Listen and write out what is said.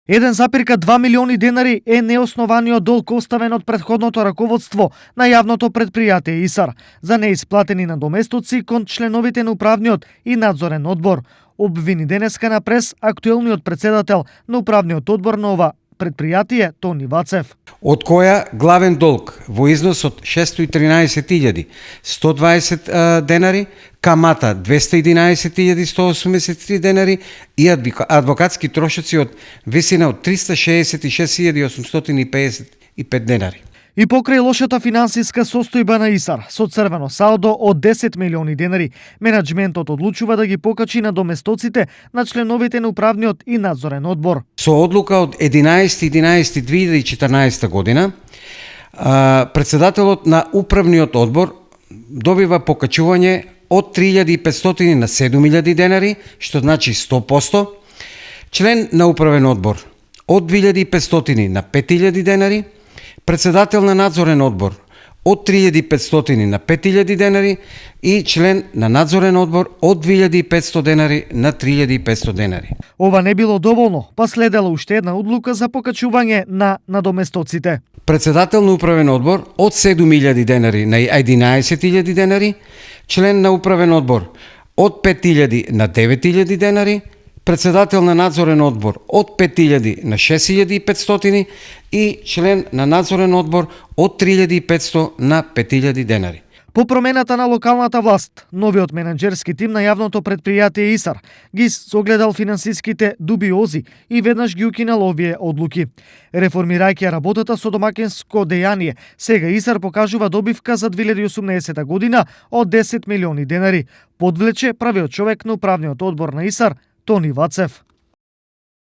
1,2 милиони денари е неоснованиот долг оставен од претходното раководство на јавното претпријатие ИСАР за неисплатени надоместоци кон членовите на управниот и надзорен одбор, обвини денеска на прес актуелниот председател на управниот одбор на ова предпријатие Тони Вацев. Од која главен долг во износ од 613.120 денари, камата 211.183 денари и адвокатски трошоци од висина од 366.855 денари. И покрај лошата финансиска состојба на ИСАР со црвено салдо од 10 милиони денари, менаџментот одлучува да ги покачи надоместоците на членовите на управниот и надзорен одбор. Со одлука од 11.11.2014 година, председателот на управниот одбор добива покачување од 3.500 на 7.000 денари, што значи 100%, член на управен одбор од 2.500 на 5.000 денари, председател на надзорен одбор од 3.500 на 5.000 денари и член на надзорен одбор од 2.500 денари на 3.500 денари. Ова не било доволно, па следела уште една одлука за покачување на надоместоците. Председател на управен одбор од 7.000 денари на 11.000 денари, член на управен одбор од 5.000 на 9.000 денари, председател на надзорен одбор од 5.000 на 6.500 и член на надзорен одбор од 3.500 на 5.000 денари. По промената на локалната власт, новиот менаџерски тим на јавното претпријатие ИСАР ги согледал финансиските дубиози и веднаш ги укинал овие одлуки. Реформирајќи работата со домакинско дејание, сега ИСАР покажува добивка за 2018 година од 10 милиони денари, подвлече правиот човек на управниот одбор на ИСАР Тони Вацев.